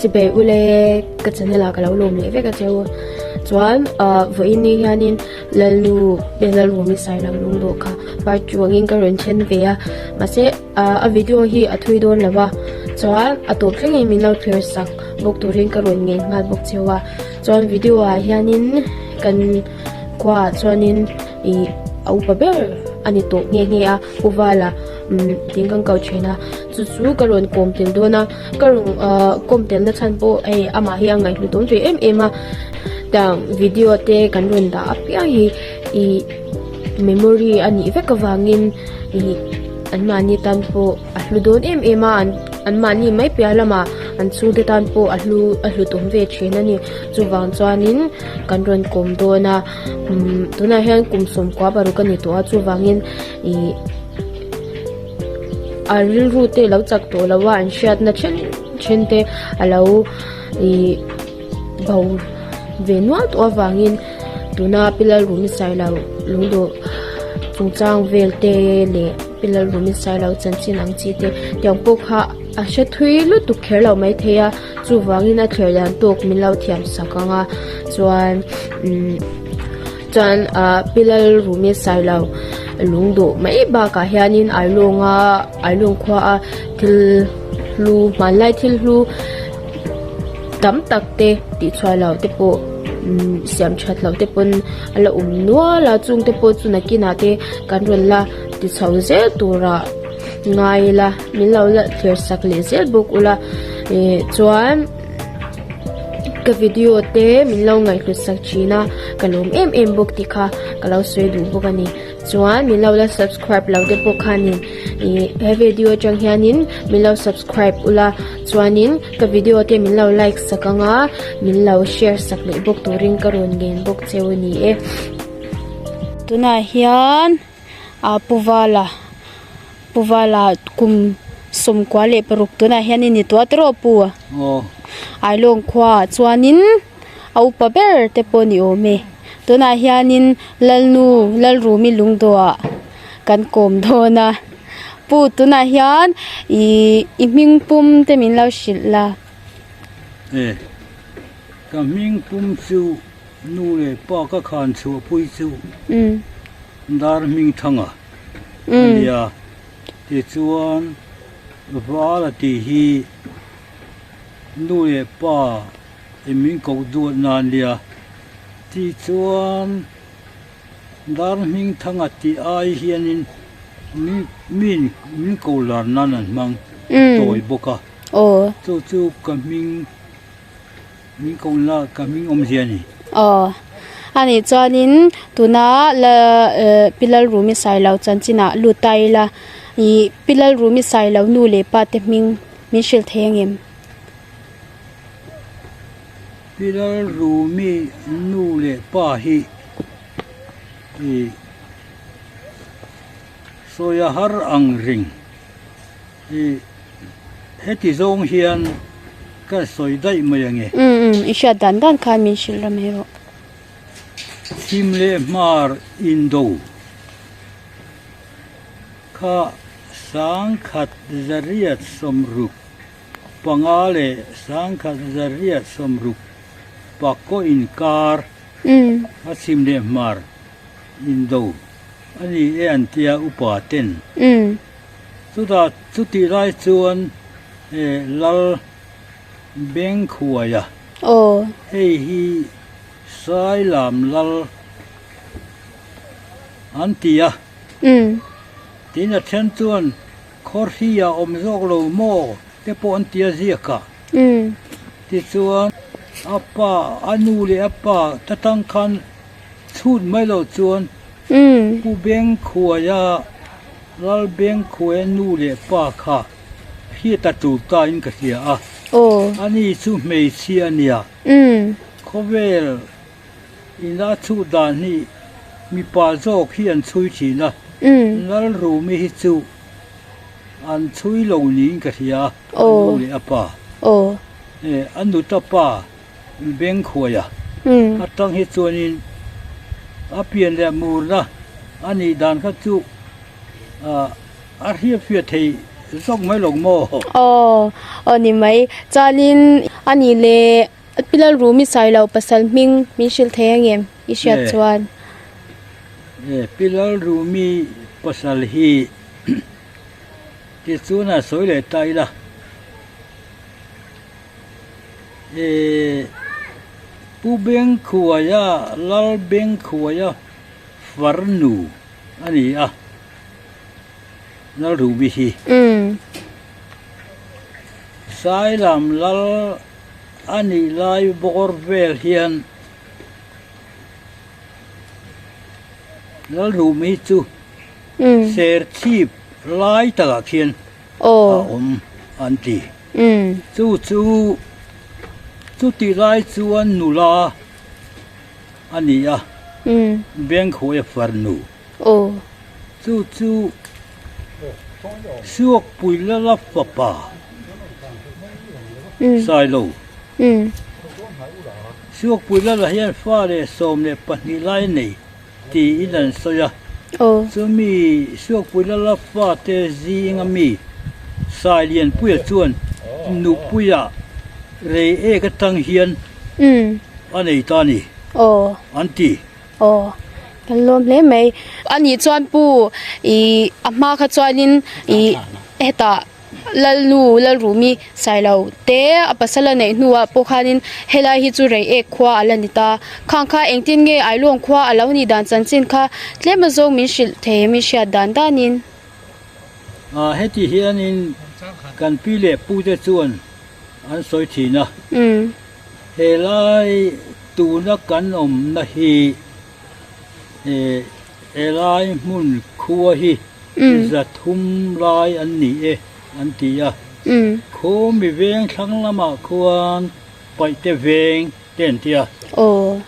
Chibei ule ka channel ah ka lo lawm leh vek a cheu chuan ah vawiin ni hianin Lalnu pe Lalrumi Sailo lungdawh kha part two angin ka rawn then ve a mahse ah a video hi a thui dawn lo va chuan a tawp thlengin min lo thlir sak bawk turin ka rawn ngen nghal bawk cheu a chuan video ah hianin kan khua ah chuanin ih a upa ber a ni tawh nghe nghe a Pu Vala umm tiin kan ko thin a chu chu ka rawn kawm tel dawn a ka rawn ahh kawm tel na chhan pawh hei amah hi a ngaihhlut awm ve em em a tiang video te kan rawn dah apiang hi ih memory a nih vek avangin ih an mahni tan pawh a hlu dawn em em a an mahni mai piah lamah an chhungte tan pawh a hlu a hlut awm ve thin a ni chuvang chuanin kan rawn kawm dawn a umm tunah hian kum sawmkua paruk a ni tawh a chuvangin ih a rilru te alo chak tawh lo a an hriatna then then te alo ih bo ve nual tawh avangin tuna pi Lalrumi Sailo lungduh chungchang vel te leh pi Lalrumi Sailo chanchin ang chi te tiang pawh kha a hre thui lutuk kher lo maithei a chuvangin a thlir dan tawk min lo thiam sak ang a chuan umm chuan ah pi Lalrumi Sailo lungduh mai bakah hianin Ailawnga Ailawng khua a thil hlu hmanlai thil hlu tam tak te tih chhuah loh te pawh umm siam that loh te pawn a la awm nual a chung te pawh chu nakinah te kan rawn la ti chho zel turah ngai ila min lo la thlir sak leh zel bawk ula ih chuan ka video te min lo ngaihhlut sak thin a ka lawm em em bawk tih kha ka lo sawi duh bawk a ni. Chuan min lo la subscribe lo te pawh khanin ih he video atang hianin min lo subscribe ula chuanin ka video te min lo like sak anga min lo share sak leh bawk turin ka rawn ngen bawk cheu a ni e. Tunah hian ah Pu Vala Pu Vala kum sawmkua leh paruk tunah hian i ni tawh a tiraw Pu? Aw. Ailawng khuaah chuanin. A upa ber te pawh ni awm e tunah hianin lalnu lalrumi lungdawhah kan kawm dawn a pu tunah hian ihh i hming pum te min lo hrilh la. E ka hming pum chu nu leh pa ka khan chhuah pui chu dar hming thanga a nia tichuan val a tih hi nu leh pa. I min koh duat nan nia tih chuan dar hming thanga tih ai hianin min min min ko lar nan an hmang tawi bawk a chu chu ka hming min ko la ka hming awmzia a ni. Aw a nih chuanin tuna la Pi Lalrumi Sailo chanchinah lut ta ila ih Pi Lalrumi Sailo nu leh pa te hming min hrilh thei angem? Pi Lalrumi nu leh pa hi ih sawi a har ang ring ih heti zawng hian ka sawi daih mai ange. Umm umm i hriat dan dan khan min hrilh ram erawh. Thim leh hmar indo kha sangkhat zariat sawmruk. Panga leh sangkhat zariat sawmruk pakkaw inkar a chhim leh hmar indo a ni e an tia upa ten. Chutah chutih lai chuan Lal Bengkhuaia hei hi Sailam Lal an ti a. Tin a then chuan Khawrhi a awm zawk lo maw te pawh an ti a ziak a. Tichuan a pa, a nu leh a pa ta tang khan chhut mai lo chuan Pu Bengkhuaia, Lal Bengkhuaia nu leh pa kha hriat a tul ta in ka hria a. Ani chu hmeichhia a nia. Khawvel ina chhut dan hi mipa zawk hi an chhui thin a. Lalrumi hi chu an chhui lo niin ka hria a, a nu leh a pa. A nuta pa Bengkhuaia atang hi chuanin a pian leh murna a nih dan kha chu a hriat hriat thei zawk mai lo maw? Aw, aw ni mai. Chuanin a nih leh Pi Lalrumi Sailo pasal hming min hrilh thei angem i hriat chuan? E, Pi Lalrumi pasal hi tichuan a sawi leh ta ila. E, Pu Bengkhuaia, Lal Bengkhuaia farnu a ni a. Lalrumi hi. Sailam lal a nih lai bawr vel hian Lalrumi chu Serchhip lai takah khian a awm an ti. Chu chu chutih lai chuan nula a ni a, Bengkhuaia farnu. Aw. Chu chu Suakpui lala fapa Sailo. Suakpui lala hian fa leh 12 lai nei tiin an sawi a. Chumi Suakpui lala fate zinga mi Sailianpuia chuan Nupuia rei ek atang hian a nei ta a ni an ti. Aw, kan lawm hle mai. A nih chuan pu ih a hma kha chuanin ih hetah Lalnu Lalrumi Sailo te a pasal a neih hnuah pawh khanin helai hi chu Reiek khua a la ni ta. Khang kha engtin nge Ailawng khua a lo nih dan chanchin kha tlem azawng min hrilh thei em i hriat dan danin. Ah heti hianin kan pi leh pute chuan an sawi thin a. Helai tuna kan awmna hi helai hmun khua hi 300 lai an ni e an ti a. Khu mi veng thlang lamah khuan Paihte veng te an ti a.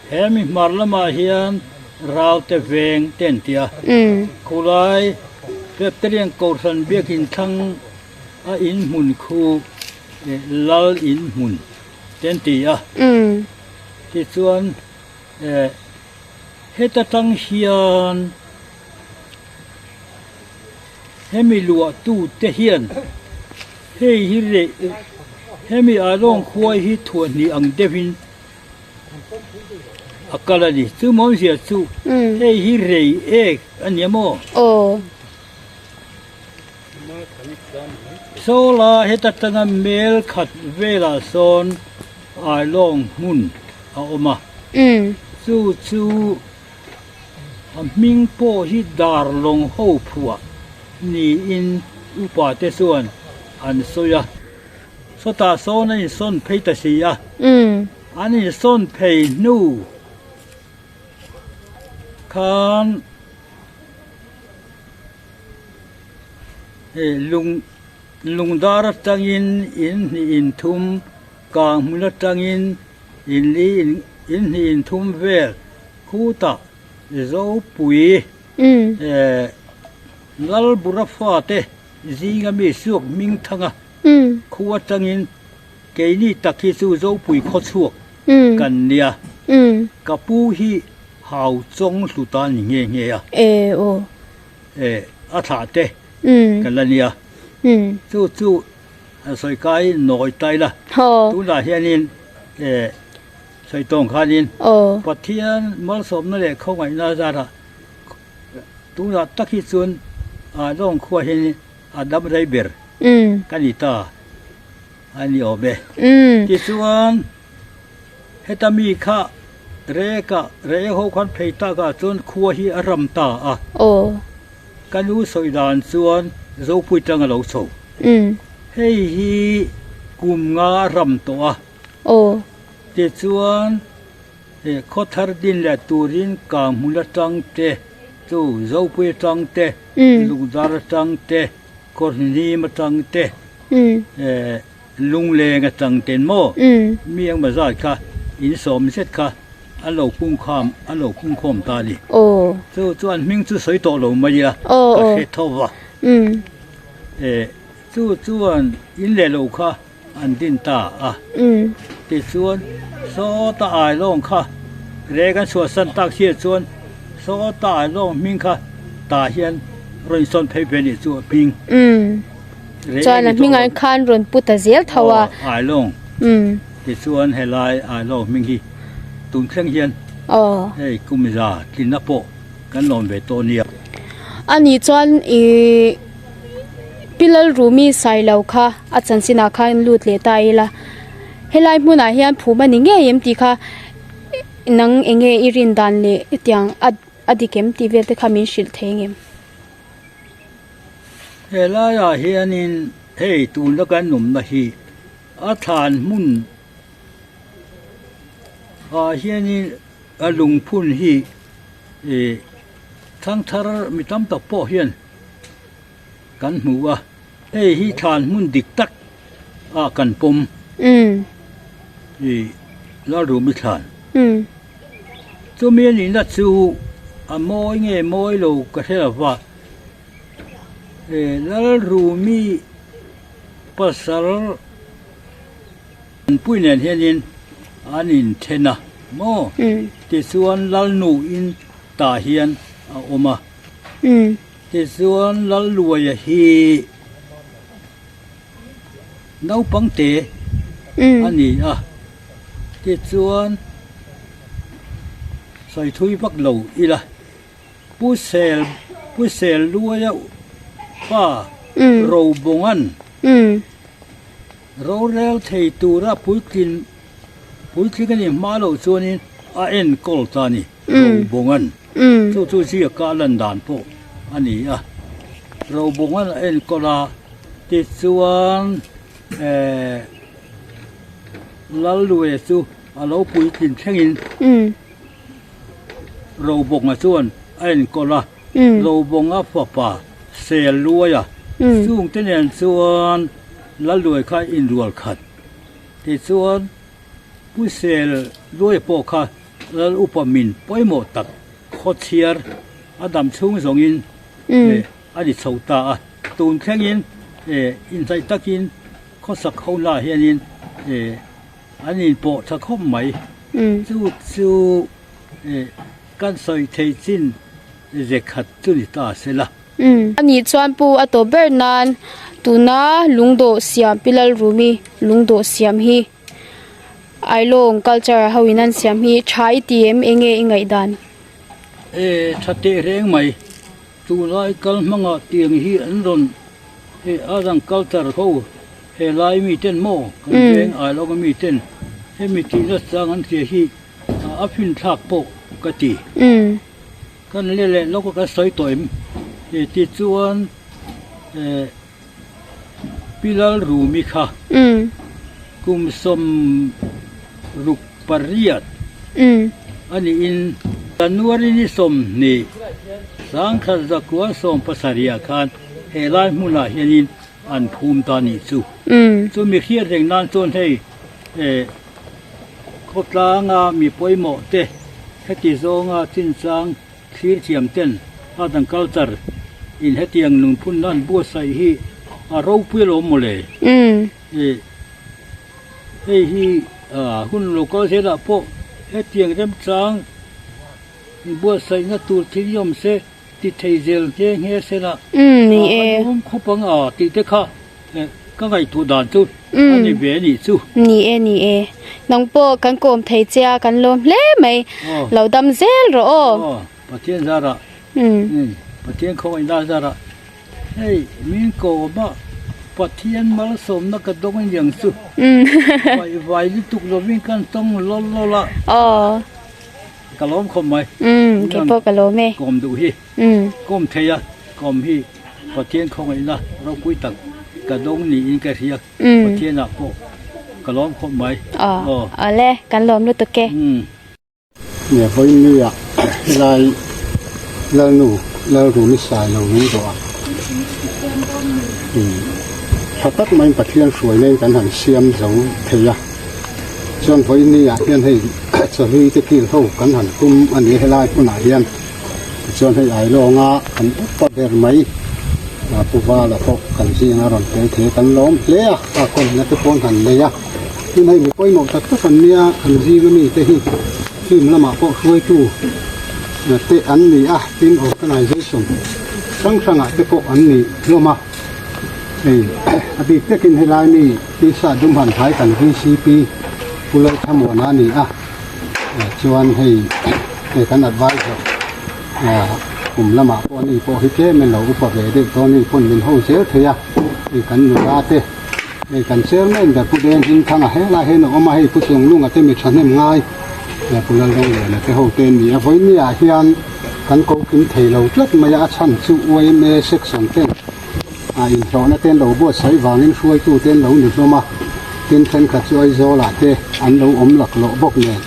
He mi hmar lamah hian Raute veng te an ti a. Khulai Presbyterian Kohhran biakin thlang a inhmun khu Lal inhmun te an ti a. Tichuan heta tang hian hemi luahtu te hian hei hi reh hemi Ailawng khua hi thuahhnih ang deuhin a kal a ni. Chu mawmzia chu hei hi rei ek a nia maw? Sawla heta tanga mel khat velah sawn Ailawng hmun a awm a, chu chu a hming pawh hi Darlawng ho phuah niin upa te chuan an sawi a, sawtah sawn an insawn phei ta si a, an insawn phei hnu khan. Hei lung lung dar atangin in hnih in thum kang hmun atangin in li in in hnih in thum vel khutah Zopui eh Lalbura fate zinga mi suak hming thanga khu atangin keini tak hi chu Zopui khawchhuak kan nia ka pu hi hau chawng hluta ni nghe nghe a. Eh a thlah te kan la nia chu chu han sawi kai nawi tai la tunah hianin eh sawi tawng khanin Pathian malsawmna leh khawngaihna zarah tunah tak hi chuan ah lawng khua hianin a dam rei ber ka ni ta a ni awm e tichuan. Heta mi kha reka reh ho khan phei tak ah chuan khua hi a ram ta a. Aw. Ka nu sawi dan chuan Zopui tang a lo chho. Umm. Hei hi kum nga a ram tawh a. Aw. Tichuan he khaw thar din leh turin kang hmun atang te chu Zopui atang te, Lungdar atang te, Kawrhnim atang te, eh. Lungleng atang ten maw? Mi engmaw zat kha in sawm zet kha an lo pungkham an lo pungkhawm ta a ni. Chu chu an hming chu sawi tawh lo mai a, ka hre tho va. Eh chu chuan in leh lo kha an din ta a. Tichuan sawta ailawng kha rek an chhuahsan tak hriat chuan sawta ailawng hming kha tah hian rawn insawn phei ve a nih chu a hming. Chuan a hmingah khan rawn pu ta zel tho a. Aw Ailawng. Tichuan helai Ailawng hming hi tun thleng hian hei kum za tlinna pawh kan lawm ve tawh nia. Ani chuan ih Pi Lalrumi Sailo kha a chanchinah khan lut leh ta ila helai hmunah hian phum a ni ngei em tih kha nang eng nge i rin dan leh hetiang a a dik em tih vel te kha min hrilh thei ngem. Helaiah hianin hei tuna kan awmna hi a thlan hmun ah hianin a lungphun hi ih thangthar mi tam tak pawh hian kan hmu a hei hi thlan hmun dik tak ah kan pawm ih Lalrumi thlan chumi a nihna chu a mawi nge mawi lo ka hre lo va Lalrumi pasal Nupui nen hianin an inthen a maw? Tichuan Lalnuin tah hian a awm a. Tichuan Lalluaia hi naupang te a ni a. Tichuan sawi thui vak lo ila Pu Sel Pu Selluaia pa Robawnga'n Rorel thei tura puitlin puitling a nih hma loh chuanin a enkawl ta a ni, Robawnga'n. Chu chu ziaka a lan dan pawh a ni a. Robawnga'n a enkawl a, tichuan eh Lalluaia chu a lo puitlin thlengin Robawnga chuan a enkawl a. Robawnga fapa Selluaia chungte nen chuan Lalluai kha inrual khat. Tichuan Pu Selluaia pawh kha Lal upa min pawimawh tak khawchhiar a dam chhung zawngin a ni chho ta a. Tun thlengin inhnaih takin khawsak ho lah hianin an inpawh tha khawp mai. Chu chu Kan sawi thei chin ze khat chu ni ta se la. A nih chuan pu a tawp ber nan tuna lungdawh siam Pi Lalrumi lungdawh siam hi Ailawng culture ho in an siam hi tha i ti em enge i ngaihdan? E tha teh reng mai tunlai kal hmangah tiang hi an rawn e a dang culture ho helai mi ten maw kan veng Ailawng ami ten hemi tihna chang an hria hi A finthlak pawh ka ti. Kan le leh lawk a kan sawi tawh em? Tichuan Pi Lalrumi kha kum 68 a niin January ni 20, 1917 ah khan helai hmunah hianin an phum ta nih chu. Chumi hriat reng nan chuan hei Khawtlanga mi pawimawh te heti zawnga chinchang thlir thiam ten art and culture in hetiang lungphunna an buatsaih hi a ropui alawm mawle. Ih hei hi hun local zelah pawh hetiang remchang inbuatsaihna tur thil hi awm se ti thei zel nghe nghe se la a lum khawp ang a tih te kha ka ngaihtuah dan chu a ni ve a nih chu. Ni e ni e nang pawh kan kawm thei che a kan lawm hle mai lo dam zel rawh aw. Aw Pathian zarah Pathian khawngaihna zarah hei min kawm a Pathian malsawmna ka dawng aniang chu vai vai lutuk lovin kan tawng lawl lawl a. Aw. Ka lawm khawp mai. Umm kei pawh ka lawm e. Kawm duh hi. Umm. Kawm thei a, kawm hi Pathian khawngaihna ropui tak ka dawng niin ka hria. Umm. Pathianah pawh ka lawm khawp mai. Aw. Aw. Awle, kan lawm lutuk e. Umm. Nge vawinia helai Lalnu Lalrumi Sailo min zawh a, umm tha tak maiin Pathian hruaina in kan han siam zo thei a. Chuan vawinia hian hei chawhlui te kil ho kan han tum a ni helai hmunah hian tichuan hei Ailawnga kan upa ber mai Pu Vala pawh kan zinga rawn tel thei a kan lawm hle a a kawmna te pawh an han nei a tin hei mi pawimawh tak tak an nia an zinga mite hi team lamah pawh hruaitu te an ni a tin organisation hrang hrangah te pawh an ni hlawm a. Hei a bik takin helai mi tisa dum han hlai kan VCP Pu Lalthamuana a ni a chuan hei kan advisor kum lamah pawh ani pawh hi tlem in lo upa ve deuh dawn a ni pawn min ho zel thei a hei kan nula te hei kan chairman ber Pu Deng Hmingthanga helai hian a awm a hei Pu Chunglunga te mi thahnem ngai Pu Lalrawngliana te ho te an ni a vawiin ah hian kan ko kim thei lo tlat mai a a chhan chu yma section ten a inhlawhna te an lo buatsaih vangin hruaitu te an lo ni hlawm a, tin thenkhat chu Aizawl ah te an lo awm laklawh bawk nen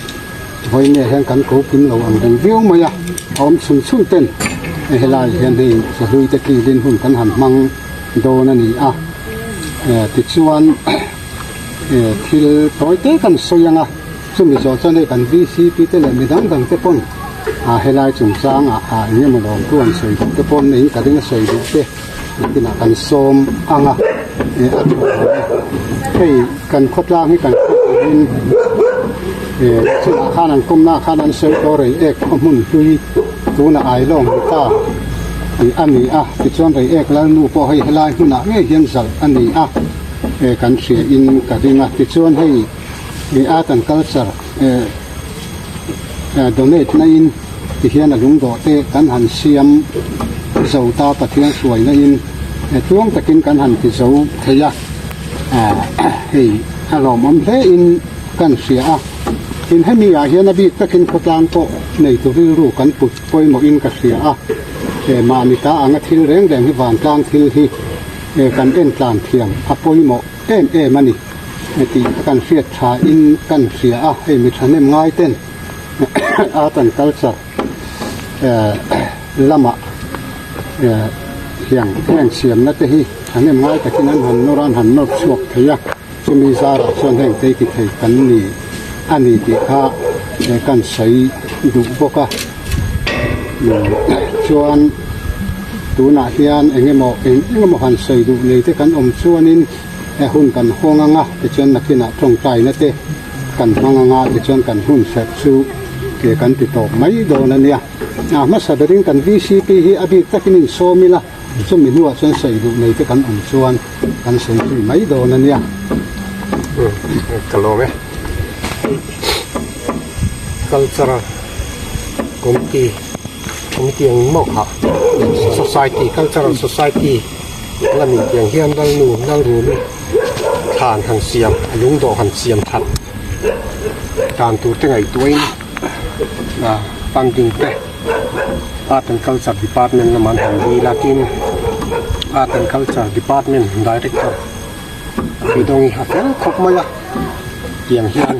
vawiin ah hian kan ko kim lo ang reng viau mai a, a awm chhun chhun ten hei helai ah hian hei chahlui te kilin hun kan han hmang dawn a ni a, tichuan thil tawi te kan sawi ang a. Chumi zawh chuan hei kan VCP te leh midang dang te pawn ah helai chungchang ah ah eng emaw lawm thu an sawi duh te pawn neiin ka ring a sawi duh te nakinah kan sawm ang a eh a tha awm e. Hei kan khawtlang hi kan khaw turin eh chungah khan an kawmna ah khan an sawi tawh rei ek khaw hmun hlui tunah Ailawng ni ta tih a ni a tichuan rei ek Lalnu pawh hei helai hmunah ngei hian zalh a ni a eh kan hria in ka ring a tichuan hei Ih art and culture eh donate na in ti hian a lungdawh te kan han siam zo ta Pathian hruaina in tluang takin kan han ti zo thei a hei a lawmawm hle in kan hria a tin hemi ah hian a bik takin khawtlang pawh neitu rilru kan put pawimawh in ka hria a mahni ta anga thil reng reng hi vantlang thil hi kan en tlan thiam a pawimawh em em a ni. Heti a kan hriat tha in kan hria a, hei mi thahnem ngai ten art and culture lamah hian heng siamna te hi thahnem ngai takin an han nawr a, an han nawr chhuak thei a, chumi zarah chuan heng te ti thei kan ni a ni tih kha kan sawi duh bawk a. Chuan tunah hian eng emaw eng emaw han sawi duh nei te kan awm chuanin. He hun kan hawng anga tichuan nakinah tawngtaina te kan hmang anga tichuan kan hun serh chu ke kan ti tawp mai dawn a nia. A hmasa berin kan VCP hi a bik takin insawm ila chumi hnuah chuan sawi duh nei te kan awm chuan kan sawi zui mai dawn a nia. Ka lawm e. Cultural Committee Committee ang maw kha Society Cultural Society Lamin tiang hian Lalnu Lalrumi thlan han siam a lungdawh han siam that dan tur te ngaihtuahin ah funding te Art and Culture Department lamah an han dil a tin Art and Culture Department Director Bidawng hi a fel khawp mai a tiang hian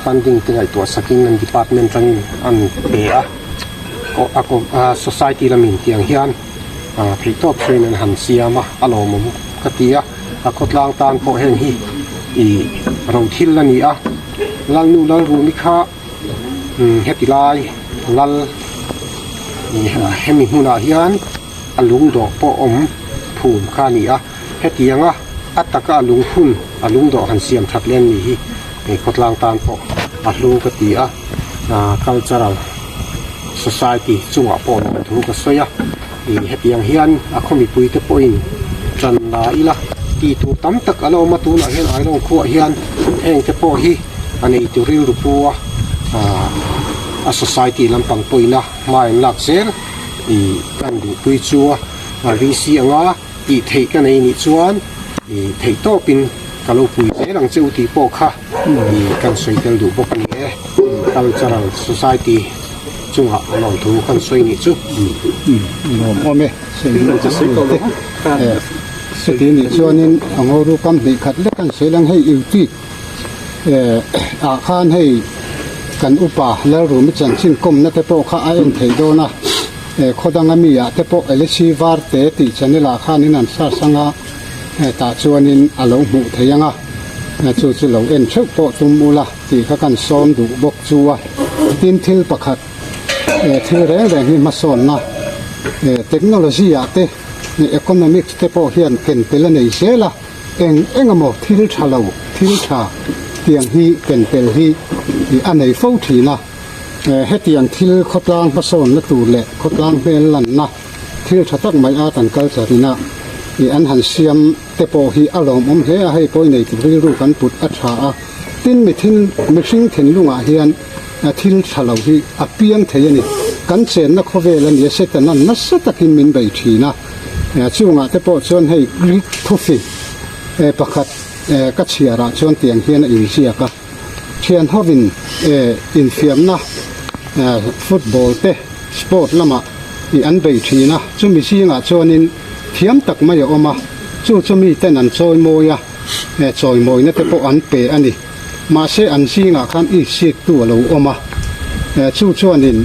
funding te ngaihtuah sakin an department atangin an pe a a society lamin tiang hian. Theihtawp hruaiin an han siam a, a lawmawm ka ti a, a khawtlang tan pawh heng hi ih ro thil a ni a, Lalnu Lalrumi kha heti lai lal ih hemi hmunah hian a lungdawh pawh awm phum kha a ni a, hetianga a taka a lungphun a lungdawh han siam that leh a ni hi khawtlang tan pawh a hlu ka ti a, cultural. Society chungah pawh lawm thu ka sawi a, ih hetiang hian a khaw mipui te pawhin tan la ila tih tur tam tak a la awm a, tunah hian Ailawng khuaah hian heng te pawh hi a nei tur rilru pu a, ah a society lampang pawhin a hma an lak zel ih kan duhpui chu a VC anga tih theih ka nei nih chuan ih theih tawpin ka lo pui zel ang che u tih pawh kha. Ih kan sawi tel duh bawk a ni e, cultural society chungah an awm thu kan sawi nih chu. Nuam awm e, chuti nih chuanin a ngaw kam hnih khat lek an sawi lang hei YouTube ah khan hei kan upa Lalrumi chanchin kawmna te pawh kha a en theih dawn a, khaw danga mi ah te pawh Elesi Varte tih channel ah khanin an search anga tah chuanin a lo hmuh theih ang a. Chu chu lo en theuh pawh tum ula tih kha kan sawm duh bawk chu a. Tin thil pakhat thil reng reng hi hmasawnna technology ah te economics te pawh hian ken tel a nei zel a, eng eng emaw thil tha lo thil tha tiang hi ken tel hi a nei fo thin a. Hetiang thil khawtlang hmasawnna tur leh khawtlang hmel lanna thil tha tak mai art and culture ina. ih an han siam te pawh hi a lawmawm hle a, hei pawi nei tur rilru kan put a tha a, tin mithin mihring thinlungah hian thil tha lo hi a piang thei a ni. Kan chenna khawvel a nia Setanan nasa takin min bei thin a, chungah te pawh chuan hei Greek thufing pakhat ka chhiarah chuan tiang hian a inziak a, thian hovin infiamna football te sport lamah an bei thin a, chumi zingah chuanin thiam tak mai a awm a, chu chu miten an chawimawi a, chawimawina te pawh an pe a ni. Mahse an zingah khan Isittu a lo awm a, chu chuanin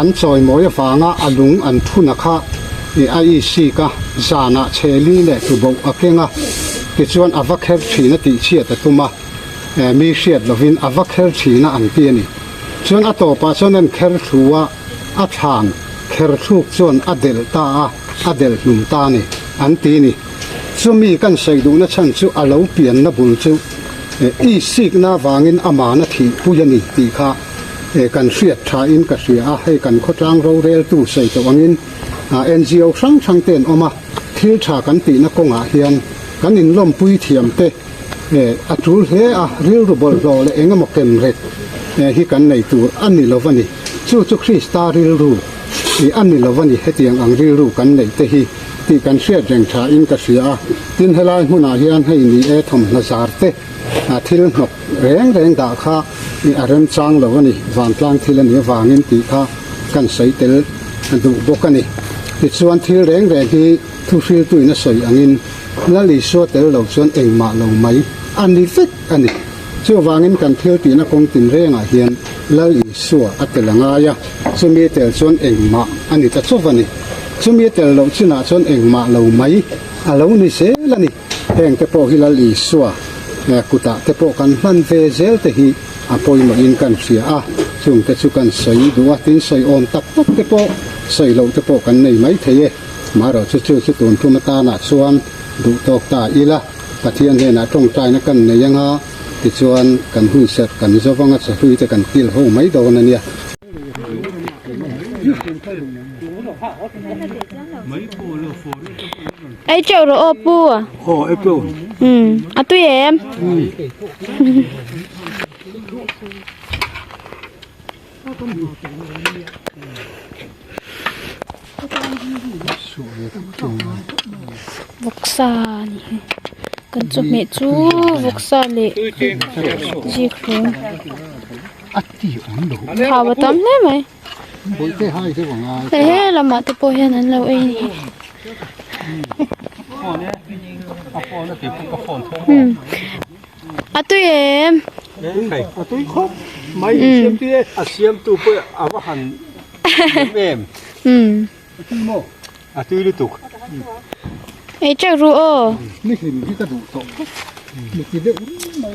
an chawimawi avanga a lung an thuna kha a isik a, zanah chheli leh tuboh a keng a, tichuan a va kher thin a tihchhiat a tum a, mi hriat lovin a va kher thin a an ti a ni. Chuan a tawpah chuan an kher thlu a, a thlan kher thluk chuan a delh ta a, a delh hlum ta a ni, an ti a ni. Chumi kan sawi duhna chhan chu a lo pianna bul chu i sikna avangin amana thih pui a ni tih kha kan hriat thain ka hria a, hei kan khawtlang roreltu sawi tawh angin NGO hrang hrang te an awm a, thil tha kan tihna kawngah hian kan inlawmpui thiam te a tul hle a, rilru bawlhhlawh leh engemaw kenret hi kan nei tur a ni lo a ni. Chu chu Krista rilru a ni lo a ni, hetiang ang rilru kan neih te hi. tih kan hriat reng tha in ka hria a, tin helai hmunah hian hei ni e thawmhnaw zar te thil hnawk reng reng dah kha a remchang lo a ni, vantlang thil a nih avangin tih kha kan sawi tel duh bawk a ni. Tichuan thil reng reng hi thu hriltuin a sawi angin Lal Isua tel lo chuan engmah lo mai a ni vek a ni. Chuvangin kan thil tihna kawng tinrengah hian Lal Isua a tel a ngai a, chumi tel chuan engmah a ni ta chauh a ni. Chumi tel loh chinah chuan engmah lo mai a lo ni zel a ni. Heng te pawh hi Lal Isua kutah te pawh kan hman ve zel te hi a pawimawhin kan hria a, chung te chu kan sawi duh a, tin sawi awm tak tak te pawh sawi loh te pawh kan nei mai thei e. Marawh chu chu chu tun tum atanah chuan duh tawk ta ila. Pathian hnenah tawngtaina kan nei anga, tichuan kan hun serh kan zo vanga chahlui te kan kil ho mai dawn a nia. Ei teuh rawh aw pu. Aw ei teuh. Umm a tui em? Vawksa a ni hi kan chawhmeh chu vawksa leh zikhlum thau a tam hle mai he lamah te pawh hian an lo ei a ni a tui em a tui khawp mai siam tui e a siam tu pawh a va han em em a tui lutuk ei teuh ru aw ni hlim hi ka duh tawh mi ti deuh mai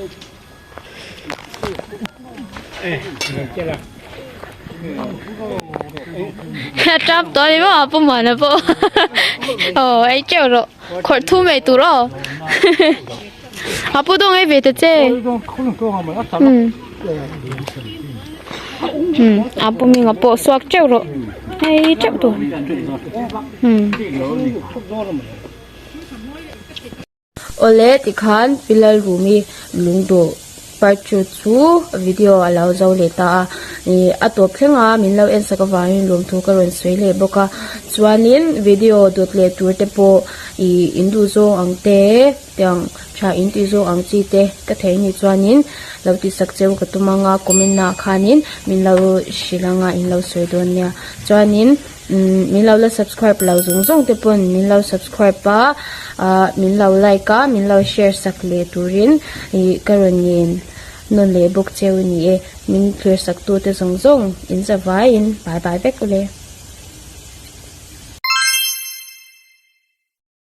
a tap tawh a ni maw pu Muana pawh aw ei teuh rawh khawrh thum ei tur aw a pu dawng ei ve ta che umm a pu hminga pawh suak teuh rawh ei teuh tur umm. Awle tikhan Pilal Rumi lungduh part 2 chu video a lo zo leh ta a ih a tawp thleng a min lo en sak avangin lawmthu ka rawn sawi leh bawk a chuanin video dawt leh tur te pawh ih in duh zawng ang te tiang tha in tih zawng ang chi te ka theih anih chuanin lo tih sak cheu ka tum ang a comment ah khanin min lo hrilh ang a in lo sawi dawn nia chuanin. Umm min lo la subscribe lo zawng zawng te pawn min lo subscribe a ah min lo like a min lo share sak leh turin ih ka rawn ngen nawn leh bawk cheu a ni e min thlir sak tu te zawng zawng in za vaiin bye bye vek ule.